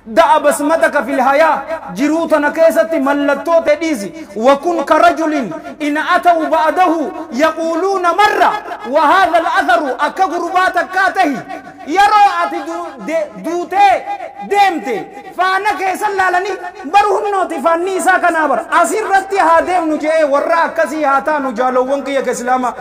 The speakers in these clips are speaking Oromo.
دع بسمتك في الحياة جروتنا كيستي ملتو تديسي وكن كرجل إن أتوا بعده يقولون مرة وهذا الأثر أكغرباتك كاته يرى أتي دوتي ديمتي فأنا كيسا لالني برهم نوتي فاني ساكنا بر أسيرتي هادم نجي ورا كسي هاتانو جالو ونكي كسلاما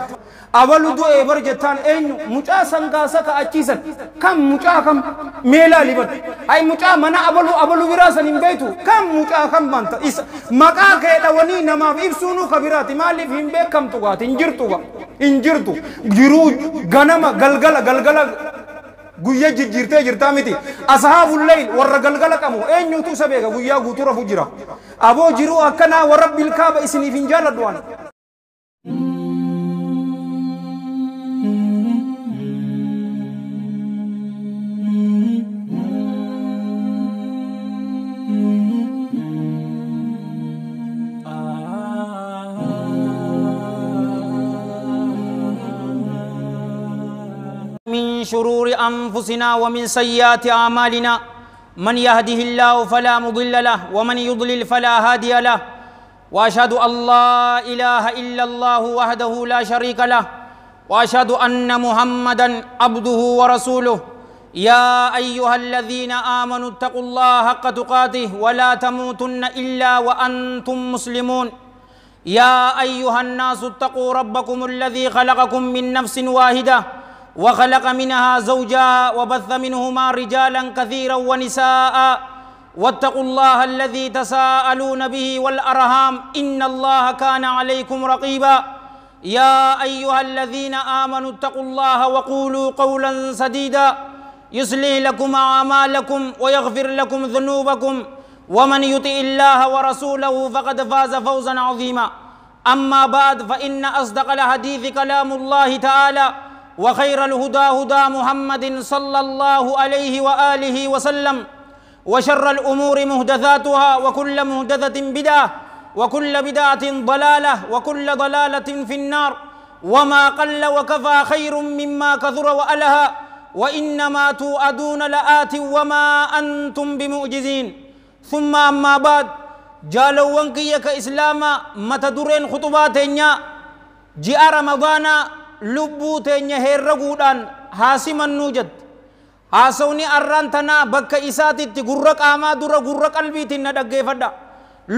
أولو دو إبر جتان إنو مجا سنگاسا أچيسن كم مجا كم ميلا لبر أي مجا منا أولو أولو وراثة نبيتو كم مجا كم بانتا إس مكا كيلوني نما إبسونو خبراتي مالي فيهم بك كم تقات إنجرتوا إنجرتو جرو غنما غلغلا غلغلا guyya jijjiirtee jirtaa miti ashaabul layl warra galgala qabu eenyutu isa beeka guyyaa guutuu rafu jira aboo jiruu akkanaa warra bilkaaba isiniif hin jaalladhu waan. من شرور أنفسنا ومن سيئات أعمالنا من يهده الله فلا مضل له ومن يضلل فلا هادي له وأشهد أن لا إله إلا الله وحده لا شريك له وأشهد أن محمدا عبده ورسوله يا أيها الذين آمنوا اتقوا الله حق تقاته ولا تموتن إلا وأنتم مسلمون يا أيها الناس اتقوا ربكم الذي خلقكم من نفس واحدة وخلق منها زوجها وبث منهما رجالا كثيرا ونساء واتقوا الله الذي تساءلون به والأرham إن الله كان عليكم رقيبا يا أيها الذين آمنوا اتقوا الله وقولوا قولا سديدا يصلح لكم أعمالكم ويغفر لكم ذنوبكم ومن يطع الله ورسوله فقد فاز فوزا عظيما أما بعد فإن أصدق الحديث كلام الله تعالى وخير الهدى هدى محمد صلى الله عليه وآله وسلم وشر الأمور مهدثاتها وكل مهدثة بدعة وكل بدعة ضلالة وكل ضلالة في النار وما قل وكفى خير مما كثر وألها وإنما توعدون لآت وما أنتم بمعجزين ثم أما بعد جالو وانكيك إسلاما متدرين خطباتين جاء رمضان lubbuu teenya herreguudhaan haasimannuu jette haasawni arraan tanaa bakka isaatitti gurra qaamaa dura gurra qalbiitiin na dhaggeeffadha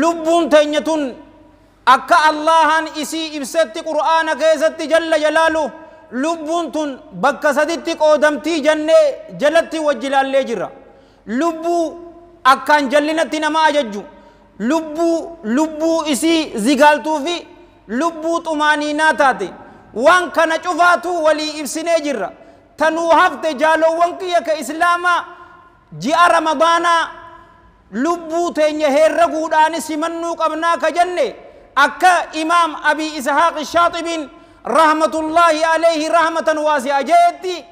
lubbuun teenya tun akka Allahan isii ibsetti qur'aana keessatti jalla jalaalu lubbuun tun bakka saditti qoodamtii jennee jalatti wajjilaallee jirra lubbuu akkaan jallinatti nama ajajju lubbuu isii zigaaltuu fi lubbuu xumaaniinaa taate waan kana cufaatu walii ibsinee jirra tanuu hafte jaalowwan kiyya ka islaamaa ji'a ramadaanaa lubbuu teenya herreguudhaanis simannuu qabnaa ka jenne akka imaam abii ishaaq shaaxibiin rahmatullaahi alayhi rahmatan waasi'a jeetti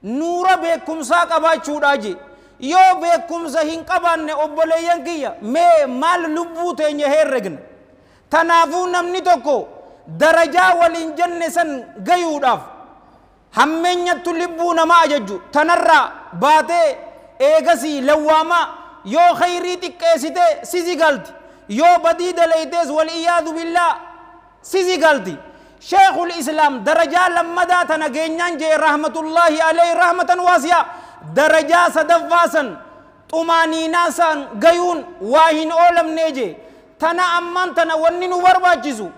nuura beekumsaa qabaachuudhaa je yoo beekumsa hin qabaanne obboleeyyan kiyya mee maal lubbuu teenya herregna tanaafuu namni tokko darajaa waliin jenne san gayuudhaaf hammeenyattu lubbuu nama ajajju tanarraa baatee eegasii lawwaamaa yoo khayrii xiqqeessite si zigalti yoo badii dalaytees waliyyaadu billaa si zigalti sheekhul islaam darajaa lammadaa tana geenyaan jee rahmatullaahi alayhi rahmatan waasi'a darajaa sadaffaa san xumaaniinaa san gayuun waa hin oolamnee jee tana ammaan tana wanni nu barbaachisu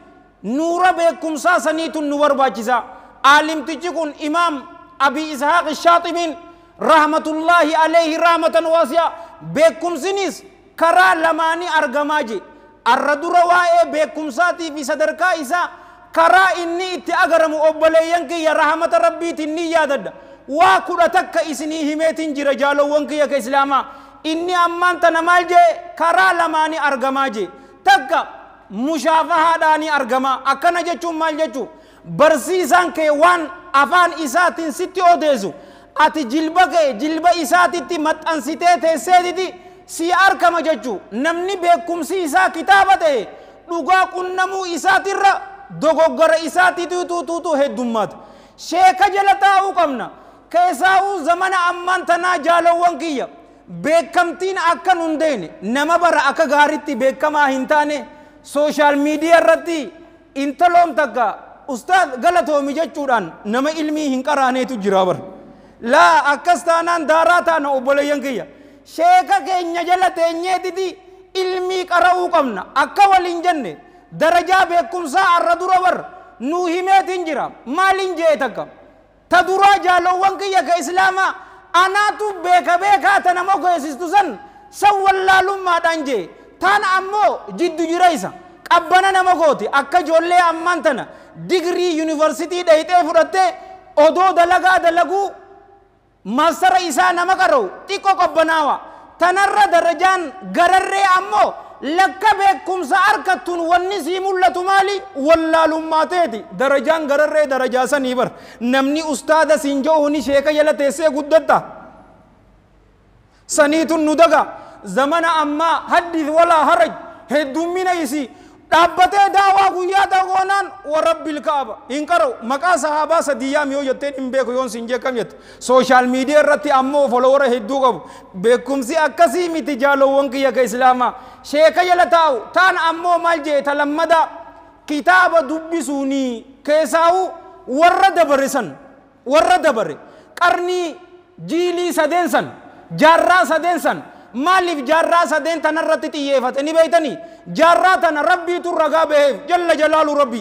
nuura beekumsaa saniitun nu barbaachisa aalimtichi kun imaam abi ishaaq shaaxibiin rahmatullaahi alayhi rahmatan waasi'a beekumsinis karaa lamaanii argamaa je arra dura waa'ee beekumsaatii fi sadarkaa isaa karaa inni itti agaramu obboleeyyan kiyya rahmata rabbiitiin ni yaadadha waa 11 isinii himeetiin jira jaalowwan kiyya ka islaamaa inni ammaan tana maal jee karaa lamaanii argamaa je takka mushaafahaadhaanii argama akkana jechuun maal jechuu barsiisaan kee waan afaan isaatiin sitti odeessu ati jilba kee jilba isaatitti maxxansitee teesseetiti si arkama jechuu namni beekumsi isaa kitaaba ta'e dhugaa qunnamuu isaatirra dogoggora isaatitu heddummaata sheeka jala taa'uu qabna keessaa'uu zamana ammaan tanaa jaalowwan kiyya Beekamtiin akka nun deene nama bara akka gaariitti beekamaa hin taane sooshaal miidiyaa irratti intaloon takka ustaad galatoomi jechuudhaan nama ilmii hin qaraaneetu jira bara. Laa akkas taanaan daaraa taana obboleeyyan kiyya. Sheeka keenya jala teenyeetiti ilmii qara'uu qabna akka waliin jenne darajaa beekumsaa arra dura bar nuu himeetiin jira maaliin jee takka ta duraa jaalowwan kiyya ka islaamaa anaatu beeka beekaa ta nama geessistu san san wallaalummaadhaan jee taan ammoo jiddu jira isa qabbana nama gooti akka ijoollee ammaan tana digirii yuunivarsitii dhayxee fudhattee odoo dalagaa dalaguu maastara isaa nama qara'u xiqqoo qabbanaawa tanarra darajaan gararree ammoo lakka beekumsa harkattuun wanni sii mul'atu maali wallaalummaa teeti darajaan gararree darajaa sanii bar namni ustaada siin je'uuni sheeka jala teessee guddatta saniitun nu daga zamana ammaa haddith walaa haraj heddummina isii dhaabbatee daawaa guyyaa ta'oonaan warabbil kaaba hin qara'u maqaa sahaabaa sadiyyaam yoo jetteen hin beeku yoon siin jekkam jette sooshaal miidiyaa irratti ammoo folowara hedduu qabu beekumsi akkasii miti jaalowwan kiyya ka islaamaa sheeka jala taa'u taan ammoo maal jee ta lammadaa kitaaba dubbisuunii keessaa'u warra dabare san warra dabare qarnii jiilii sadeen san jaarraa sadeen san maaliif jaarraa sadeen tanarratti xiyyeeffate ni beeytanii jaarraa tana rabbiitu ragaa baheef jalla jalaalu rabbi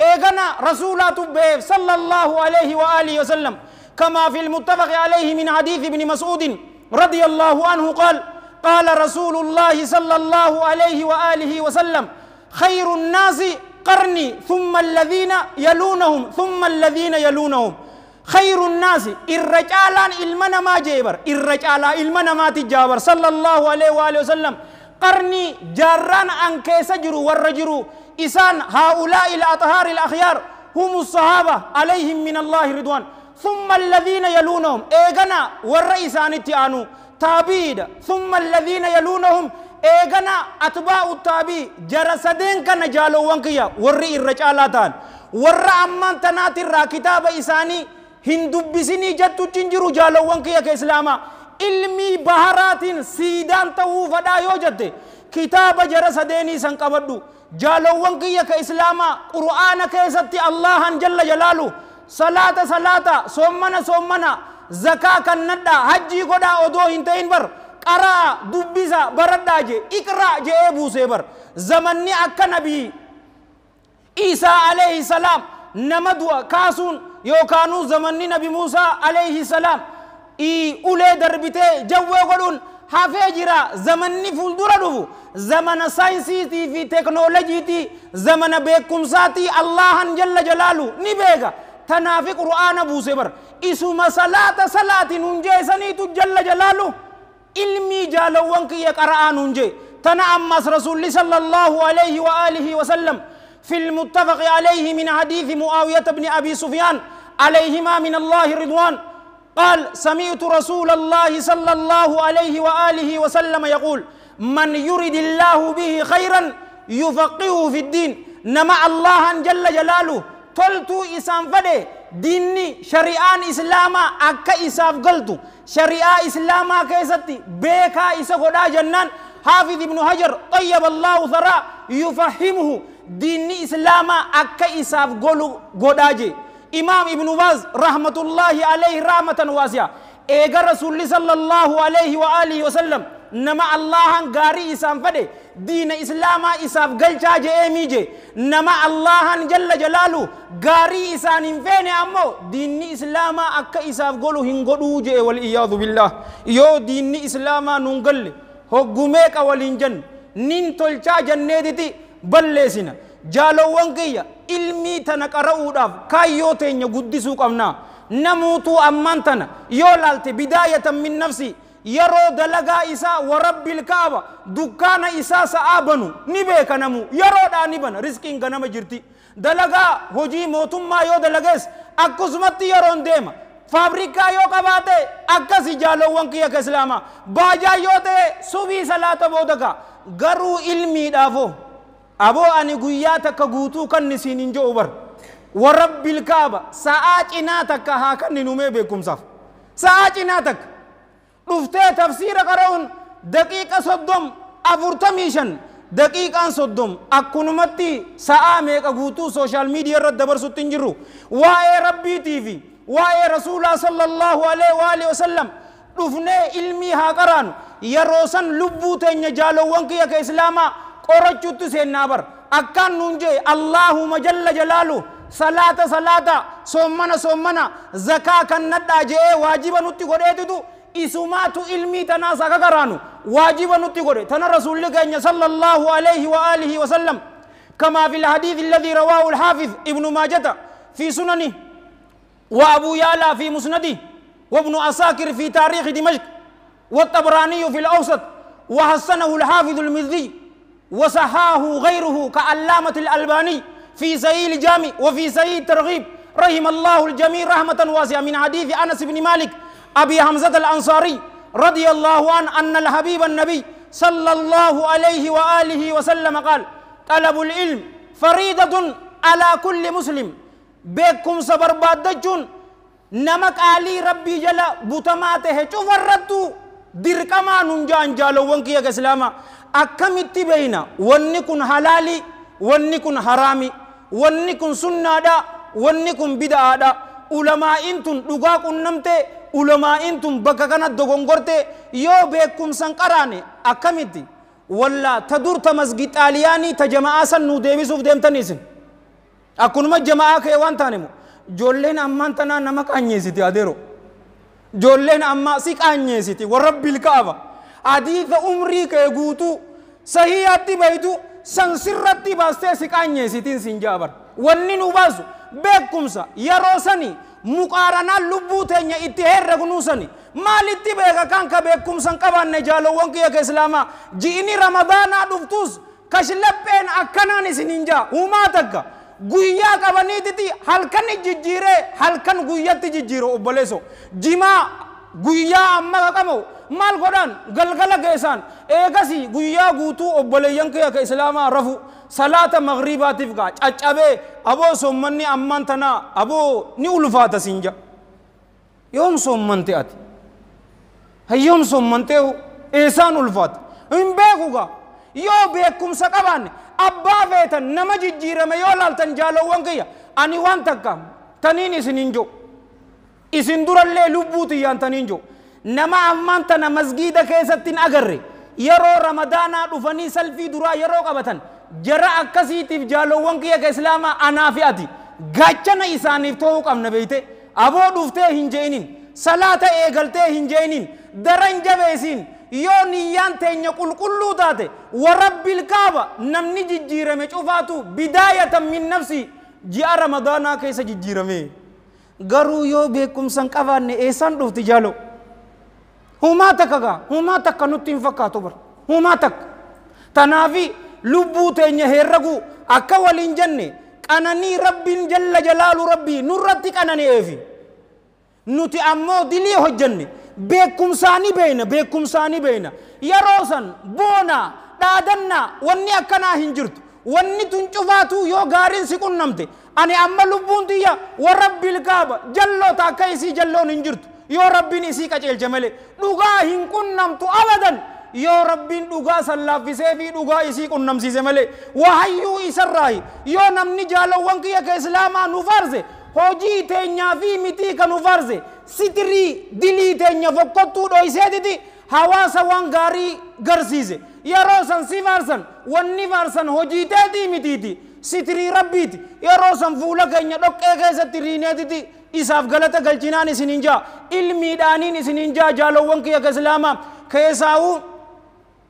eegana rasuulaatu baheef sallallahu alayhi wa alihi wasallam كما في المتفق عليه من حديث ابن مسعود رضي الله عنه قال قال رسول الله صلى الله عليه وآله وسلم خير الناس قرني ثم الذين يلونهم ثم الذين يلونهم خير الناس الرجالان المنا ما جابر الرجالا المنا ما تجابر صلى الله عليه وآله وسلم قرني جاران أن كيس جرو والرجرو إسان هؤلاء الأطهار الأخيار هم الصحابة عليهم من الله رضوان ثم الذين يلونهم إيغنا والرئيسان التيانو تابيد ثم الذين يلونهم إيغنا أتباع التابي جرسدين كان جالو وانكيا والرئي الرجالاتان والرأ أمان تناتي الرا كتاب إساني هندوبسيني جتو تنجرو جالوان كيا كإسلاما ilmi baharaatiin siidaan ta'uu fadhaa yoo jette kitaaba jara sadeenii san qabadhu jaalowwan kiyya ka islaamaa qur'aana keessatti allahan jalla jalaalu salaata salaata soommana soommana zakaa kannadhaa hajjii godhaa odoo hin ta'in bar qaraa dubbisa baradhaa je iqraa je'ee buusee bar zamanni akka nabii Isaa alayhi salaam nama du'a kaasuun yookaanuu zamanni nabi Muusaa alayhi salaam ulee darbitee jawwee godhuun hafee jira zamanni fuuldura dhufu zamana saayinsiitii fi teeknoolojiitii zamana beekumsaatii allahan jalla jalaalu ni beeka tanaafi qur'aana buuse bar isuma salaata salaatiin hunjeessaniitu jalla jalaalu ilmii jaalawwan kiyya qara'aan hunjee tana ammas rasuulli sallallahu alayhi wa alihi wa sallam في المتفق عليه من حديث معاوية بن أبي سفيان عليهما من الله رضوان قال سمعت رسول الله صلى الله عليه وآله وسلم يقول من يرد الله به خيرا يفقهه في الدين نما الله جل جلاله تلتو إسام فدي ديني شريعان إسلاما أكا إساف قلتو شريعة إسلاما كيستي بيكا إسا قدا جنان حافظ ابن حجر طيب الله ثرى يفهمه ديني إسلاما أكا إساف قلو قداجي إمام ابن باز رحمة الله عليه رحمة واسعة إيغا رسول صلى الله عليه وآله وسلم نما الله غاري إسام فدي دين إسلاما إساف قلچا جي إيمي جي نما الله جل جلاله غاري إسان فين أمو دين إسلاما أكا إساف قلو هنقلو جي والإياذ بالله يو دين إسلاما ننقل هقوميك والإنجن نين تلچا جنة balleessina jaalowwan kiyya ilmii tana qara'uudhaaf kaayyoo teenya guddisuu qabna namuutuu ammaan tana yoo laalte bidaayatan min nafsi yeroo dalagaa isaa warabbil kaaba dukkaana isaa sa'aa banu ni beeka namu yeroodhaa ni bana riskiin ganama jirti dalagaa hojii mootummaa yoo dalagees akkasumatti yeroon deema faabrikaa yoo qabaate akkasi jaalowwan kiyya ka islaamaa baajaa yoo ta'e subii salaata booda ka garuu ilmiidhaafoo aboo ani guyyaa takka guutuu kan isiin hin ji'u bar warabbil kaaba sa'aa cinaa takka haa kan numee beekumsaaf sa'aa cinaa takka Dhuftee tafsiira qara'uun daqiiqa 30 45 daqiiqaan 30 akkunumatti sa'aa meeqa guutuu sooshaal miidiyaa irratti dabarsutti hin jirru. Waa'ee Rabbiitii fi waa'ee Rasuulaa sallallahu alaihi wa alihi wasallam dhufnee ilmii haa qaraanu. Yeroo san lubbuu teenya jaalowwan kiyya ka Islaamaa qorachuutti seennaa bar. Akkaan nuun jee Allaahuma jalla jalaalu salaata salaata soommana soommana zakaa kan nadhaa je'ee waajiba nutti godheetitu isumaatu ilmii tanaas akka qaraanu waajiba nutti godhe. Tana Rasuulli keenya sallallahu alaihi wa alihi wasallam كما في الحديث الذي رواه الحافظ ابن ماجة في سننه وأبو يعلى في مسنده وابن عساكر في تاريخ دمشق والطبراني في الأوسط وحسنه الحافظ المزي وصحاه غيره كعلامة الألباني في صحيح الجامع وفي صحيح الترغيب رحم الله الجميع رحمة واسعة من حديث أنس بن مالك أبي حمزة الأنصاري رضي الله عنه أن الحبيب النبي صلى الله عليه وآله وسلم قال طلب العلم فريضة على كل مسلم. بكم صبر بادجون نمك علي ربي جل بوتماته چوفرتو دركما ننجان جالو ونكي اسلاما اكمتي بينا ونكون حلالي ونكون حرامي ونكون سنة دا ونكون بدعة دا. علماء انتم دغا كنمته علماء انتم بكا كانت دوغونغورته يو بكم سنقراني اكمتي ولا تدور تمسجد طالياني تجماعه سن نو ديبسوف ديمتنيسن اكونما جماعه كيوان تانمو جولين أمان تنا نمك أنيسيتي أديرو جولين أما سيك أنيسيتي ورب الكعبة حديث عمري كيغوتو صحيحاتي بيتو سنسرتي باستي سيك أنيسيتين سنجابر وني نوباسو بكمسا يروسني مقارنة لبوتين اتهر رغنوسني مالتي بيغا كان كبكمسا قبان نجالو ونكي يا إسلاما جيني رمضان دفتوس كشلبين أكناني سننجا وما تكا guyyaa qabaniititi halkan jijjiiree halkan guyyatti jijjiiru obboleesso jimaa guyyaa amma qaqamu maal godhan galgala geessaan eegasi guyyaa guutuu obboleeyyan kee akka islaamaa rafu salaata magriibaatiif gaa caccabee aboo soommanni ammaan tanaa aboo ni ulfaata siin ja yoom soommante ati hayyoom soommantee eessaan ulfaata hin beeku gaa yoo beekumsa qabaanne abbaa feetan nama jijjiirame yoo laaltan jaalowwan kiyya ani waan takka taniin isin hin jiru isin durallee lubbuu tiyyaan taniin jiru nama ammaan tana masgiida keessatti hin agarre yeroo ramadaanaa dhufanii salfii duraa yeroo qabatan jara akkasiitiif jaalowwan kiyya ka islaamaa anaa fi ati gaachana isaaniif ta'uu qabna beeyte aboo dhuftee hin je'inin salaata eegaltee hin je'inin daran jabeesiin yoo niyyaan teenya qulqulluu taate warabbil kaaba namni jijjiirame cufaatu bidaayatan min nafsi ji'a ramadaanaa keessa jijjiirame garuu yoo beekumsan qabaanne eessaan dhufti jaalo humaa takka gaa humaa takka nutti hin fakkaatu bar humaa takka tanaafi lubbuu teenya herraguu akka waliin jenne qananii rabbiin jalla jalaalu rabbii nurratti qananeefi nuti ammoo dilii hojjenne beekumsaanii beeyna beekumsaanii beeyna yeroo san boona dhaadannaa wanni akkanaa hin jirtu wanni tun cufaatuu yoo gaariin si qunnamte ani amma lubbuun tiyya warabbil kaaba jalloota akka isii jalloon hin jirtu yoo rabbiin isii qaceelche malee dhugaa hin qunnamtu abadan yoo rabbiin dhugaa san laaffisee fi dhugaa isii qunnamsiise malee wahayyuu isarraayi yoo namni jaalowwan kiyya ka islaamaa nu faarse hojii teenyaa fi mitii kan nu faarse sitirii dilii teenya fokkottuu dhoyseetiti hawaasa waan gaarii garsiise yeroo san si faarsan wanni faarsan hojii teetii mitiiti sitirii rabbiiti yeroo san fuula keenya dhoqqee keessatti riineetiti isaaf galata galchinaan isinin jaa ilmiidhaaniin isinin jaa jaalowwan kiyya ka islaamaa keessaa'uu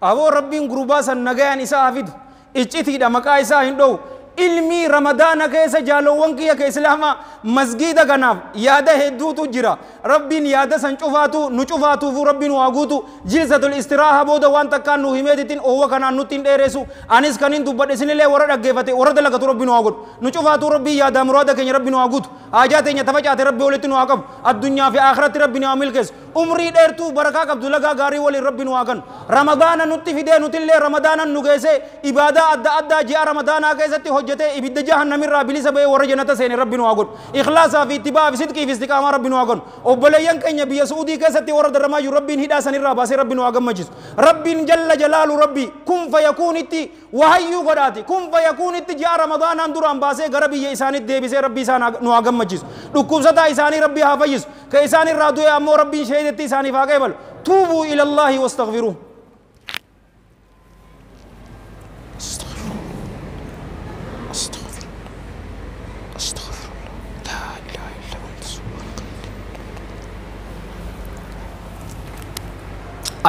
aboo rabbiin gurbaa san nagayaan isaa hafidu iccitiidha maqaa isaa hin dhowu ilmii ramadaana keessa jaalowwan kiyya ka islaamaa masgiida kanaaf yaada hedduutu jira rabbiin yaada san cufaatu nu cufaatuufu rabbiin waa guutu jilsatul istiraaha booda waan takkaan nu himeetitin oowwa kanaan nutti hin dheeressu anis kanin dubbadhe isinillee warra dhaggeeffate warra dalagatu rabbiin waa godhu nu cufaatuu rabbiin yaadaa muraada keenya rabbiin waa guutu haajaa teenya tafacaate rabbi walitti nu haa qabu addunyaa fi akhiratti rabbiin waa milkeessu umrii dheertuu barakaa qabdu lagaa gaarii waliin rabbiin waa kanu ramadaana nutti fidee nutillee ramadaana nu geessee ibaadaa adda addaa ji'a ramadaanaa keessatti hojjetee ibidda jahannamirraa bilisa ba'ee warra jannata seene rabbi nu haa godhu. Ikhlaasaa fi ittibaa fi sidqii fi istiqaamaa rabbi nu haa godhu. Obboleeyyan keenya biyya Su'uudii keessatti warra darramaa jiru rabbiin hidhaa sanirraa baasee rabbi nu haa gammachiisu. Rabbiin jalla jalaalu rabbi kun fayakuunitti wahayyuu godhaati. Kun fayakuunitti ji'a Ramadaanaan duraan baasee gara biyya isaaniitti deebisee rabbi isaan nu haa gammachiisu. Dhukkubsataa isaanii rabbi haa fayyisu. Ka isaan irraa du'e ammoo rabbiin shahiidetti isaaniif haa qeebalu. Tuubuu ilallaahi wastaghfiruuh.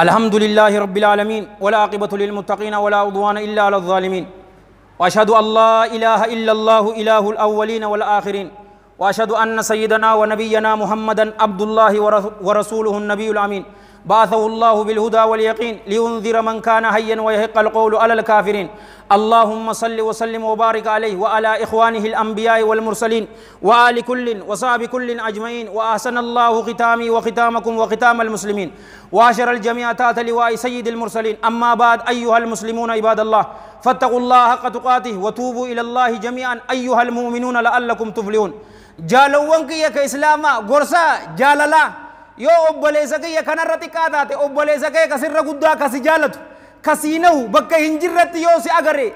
الحمد لله رب العالمين والعاقبة للمتقين ولا عدوان إلا على الظالمين وأشهد أن لا إله إلا الله إله الأولين والآخرين وأشهد أن سيدنا ونبينا محمدا عبد الله ورسوله النبي الأمين بعثه الله بالهدى واليقين لينذر من كان حيا ويحق القول على الكافرين. اللهم صل وسلم وبارك عليه وعلى إخوانه الأنبياء والمرسلين وآل كل وصحب كل أجمعين وأحسن الله ختامي وختامكم وختام المسلمين وأشر الجميع تحت لواء سيد المرسلين. أما بعد، أيها المسلمون عباد الله، فاتقوا الله حق تقاته وتوبوا إلى الله جميعا أيها المؤمنون لعلكم تفلحون. جالوان كيا كإسلاما غرسا جالالا yoo obboleessa kiyya kanarra xiqqaa taate obboleessa kee kasirra guddaa kasi jaalatu kasiinahu bakka hin jirretti yoo si agare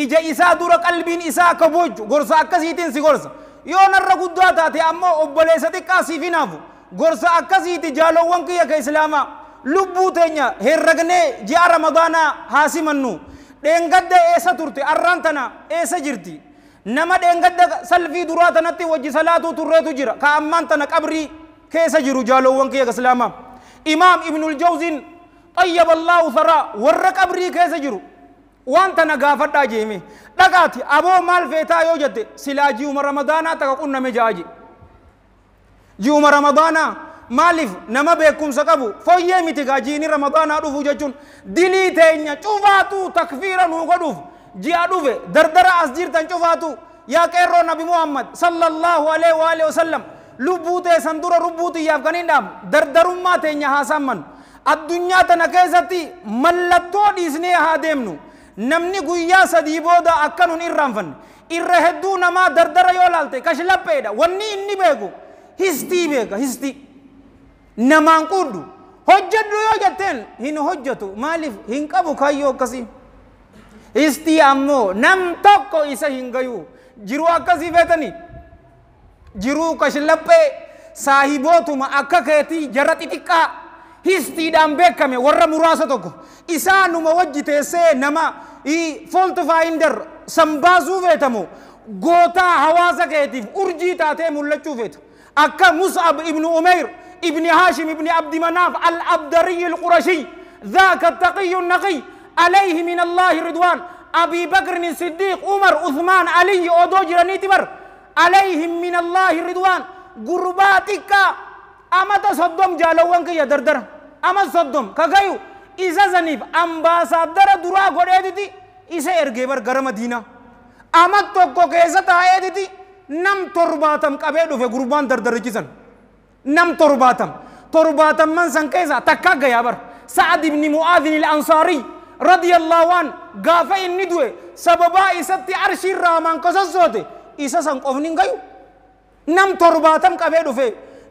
ija isaa dura qalbiin isaa akka boojju gorsa akkasiitiin si gorsa. Yoo narra guddaa taate ammoo obboleessa xiqqaa siif hinaafu gorsa akkasiiti. Jaalowwan kiyya ka islaamaa lubbuu teenya herragnee ji'a Ramadaanaa haa simannu. Dheengadda eessa turte? Arraan tana eessa jirti? Nama dheengadda salfii duraa tanatti wajji salaatuu turreetu jira ka ammaan tana qabrii keessa jiru. Jaalowwan kiyya islaamaa, Imaam Ibnul Jawziin xayyaba Allahu tharaa warra qabrii keessa jiru waan tana gaafadhaa jeeme dhaqaati aboo maal feetaa yoo jette silaa ji'uma Ramadaanaa taka qunname jaaji. Ji'uma Ramadaanaa maaliif nama beekumsa qabu fooyyee miti gaa ji'ini Ramadaanaa dhufu jechuun dilii teenya cufaatu takfiira nuu godhuuf ji'a dhufe. Dardara as jirtan cufaatu yaa qeerroo Nabi Muhammad sallallahu alaihi wa alihi wasallam lubbuu teessan dura lubbuu xiyyaaf kan hin dhaabu dardarummaa teenya haa saammannu. Addunyaa tana keessatti mallattoo dhiisnee haa deemnu. Namni guyyaa sadii booda akka nun irraanfanne irra hedduu namaa dardara yoo laalte kashlapheedha. Wanni inni beeku histii beeka. Histii namaan quudhu hojjedhu yoo jetteen hin hojjetu. Maaliif hin qabu kaayyoo akkasii? Histii ammoo nam tokko isa hin gayu. Jiruu akkasii feetanii jiruu kashlaphee saahibootuma akka keetii jara xixiqqaa histiidhaan beekame warra muraasa tokko isaanuma wajji teessee nama fault finder sanbaasuu feetamu gootaa hawaasa keetiif urjii taatee mul'achuu feetu akka Mus'ab ibnu Umeyr ibni Haashim ibni Abdi Manaaf al-Abdariyyi al-Qurashiyy ذاك التقي النقي عليه من الله رضوان أبي بكر الصديق عمر عثمان علي odoo jiraniiti bar عليهم من الله رضوان. غرباتك أمت صدم جالوان كي دردر أمت صدم كغيو إذا زنيف أمباسادر درا غوريدتي إذا إرجبر غرم دينا أمت توكو كيسا تايدتي نم ترباتم كبيدو في غربان دردر جزن نم ترباتم ترباتم من سنكيسا تكا غيابر. سعد بن معاذ الأنصاري رضي الله عنه غافة الندوة سببا إساتي عرش الرحمن قصصوتي isa san qofni hin gayu nam 70 qabee dhufe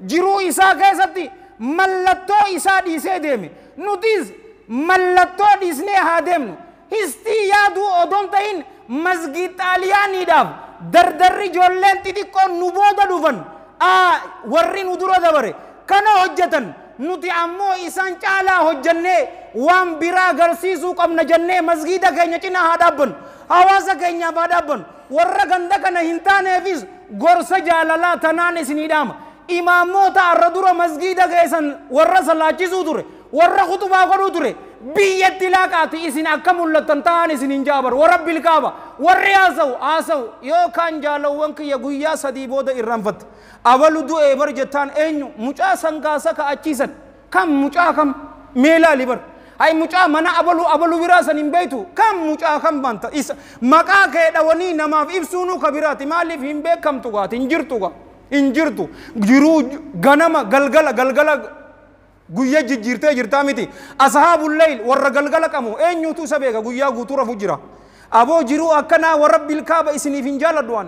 jiruu isaa keessatti mallattoo isaa dhiisee deeme. Nutis mallattoo dhiisnee haa deemnu. Histii yaaduu odoon ta'in masgid xaaliyaaniidhaaf dardarri ijoolleen xixiqqoon nu booda dhufan warri nu dura dabare kana hojjetan nuti ammoo isaan caalaa hojjannee waan biraa agarsiisuu qabna jennee masgida keenya cinaa haa dhaabbannu, hawaasa keenyaaf haa dhaabbannu. Warra ganda kana hin taaneefis gorsa jaalalaa tanaan isinii dhaama. Imaamoota arra dura masgida keessan warra salaachisuu ture, warra khutubaa godhuu ture, biyyatti laaqaati isin akka mul'attan ta'an isin hin jaabaru. Warra bilkaaba warri haasa'u haasa'u yookaan jaalawwan kiyya guyyaa sadii booda irraanfatte. Abalu du'ee bar jettaan eenyu mucaa sangaasa ka achiisan kam mucaa kam meelaali bar hay mucaa mana abalu abalu biraa san hin beektu kam mucaa kam banta isa maqaa kee dhawanii namaaf ibsuunuu ka biraati. Maaliif hin beekamtu gaati hin jirtu gaa hin jirtu jiruu ganama galgala galgala guyyaa jijjiirtee jirtaa miti. Ashaabul layl warra galgala qamu eenyutu isa beeka guyyaa guutuu rafu jira. Aboo jiruu akkanaa warabbil kaaba isiniif hin jaaladhu an.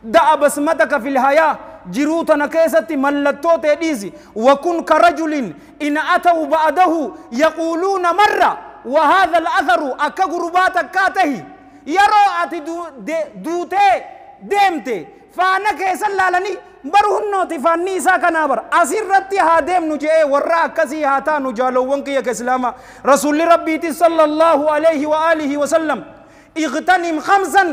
Da'a basmataka fil hayaa jiruu tana keessatti mallattoo ta'e dhiisi. Wakun karajulin in ataw ba'dahu yaquuluuna marra wa haadha al-atharu akka gurbaa takkaa tahi yeroo ati duutee deemte faana keessan laalanii baru hunnooti faanni isaa kanaa bara asirratti haa deemnu je'ee warra akkasii haa taanu jaalowwan kiyya ka islaama rasuulli rabbiiti sallallahu alayhi wa alihi wa sallam اغتنم خمسا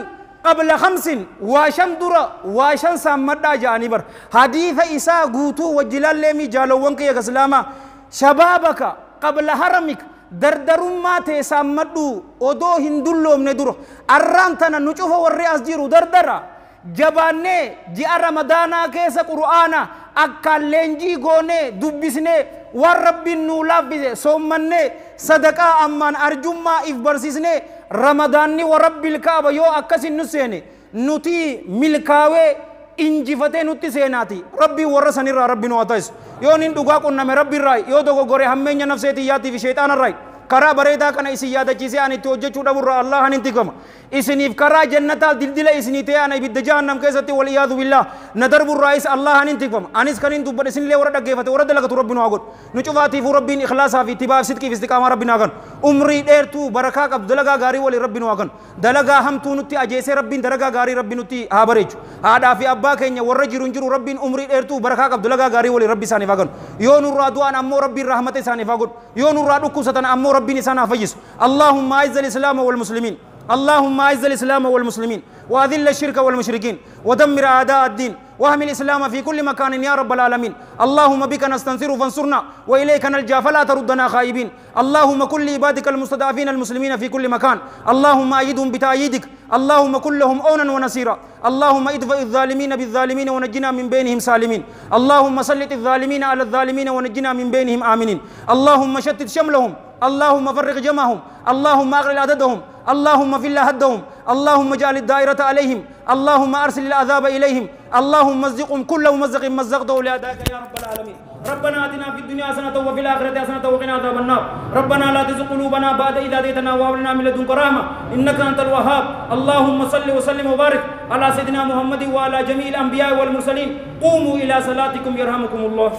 قبل خمس واشن درا واشن سامدا جاني بر حديث إساء قوتو وجلال لمي جالوان كي اسلاما شبابك قبل هرمك دردرما تسامدو ودو هندلوم ندور أرانتنا نشوف وري أسجيرو دردرا جباني جاء رمضانا كيس قرآنا أكالنجي غوني دبسني ورب النولا سومني صدقاء أمان أرجما إفبرسيسني رمضاني ورب الكعبة يو أكسي نسيني نتي ملكاوي إنجفتي نتي سيناتي ربي ورسني را ربي نواتيس يو نين دوغا كنا مي ربي راي يو دوغو غوري همين نفسيتي ياتي في شيطان الراي كرا بريدا كان إسي يادا جيسي أني توجه چودا برا الله هننتكم إسنيف كرا جنة دلدل إسني تي أنا بيد جهنم كيستي والعياذ بالله ندرب الرئيس الله هننتكم أنيس كنين دبر إسن لي ورد كيفته ورد لك ربنا أقول نشوفاتي في ربين إخلاصها في اتباع صدق في استقامة ربنا أقول عمري ديرتو بركة قبل دلقا غاري ولي ربنا أقول دلقا هم تو نتي أجيسي ربين درقا غاري ربي نتي هابريج هذا في أبا كينيا ورجي رنجر ربين عمري ديرتو بركة قبل دلقا غاري ولي ربي ساني فاقول يو نور أدوان أمو ربي الرحمة ساني فاقول يو نور أدوكو ستن أمو ربي نسانا فيس. اللهم أعز الإسلام والمسلمين اللهم أعز الإسلام والمسلمين وأذل الشرك والمشركين ودمر أعداء الدين واهم الإسلام في كل مكان يا رب العالمين. اللهم بك نستنصر فانصرنا وإليك نلجأ فلا تردنا خائبين. اللهم كل عبادك المستضعفين المسلمين في كل مكان اللهم أيدهم بتأييدك اللهم كن لهم أونا ونصيرا. اللهم ادفع الظالمين بالظالمين ونجنا من بينهم سالمين. اللهم سلط الظالمين على الظالمين ونجنا من بينهم آمنين. اللهم شتت شملهم اللهم فرق جمعهم اللهم أغلل عددهم اللهم فل هدهم اللهم اجعل الدائرة عليهم اللهم أرسل العذاب إليهم اللهم مزقهم كل ممزق مزقته لأدائك يا رب العالمين. ربنا آتنا في الدنيا حسنة وفي الآخرة حسنة وقنا عذاب النار. ربنا لا تزغ قلوبنا بعد إذ هديتنا وهب لنا من لدنك رحمة إنك أنت الوهاب. اللهم صل وسلم وبارك على سيدنا محمد وعلى جميع الأنبياء والمرسلين. قوموا إلى صلاتكم يرحمكم الله.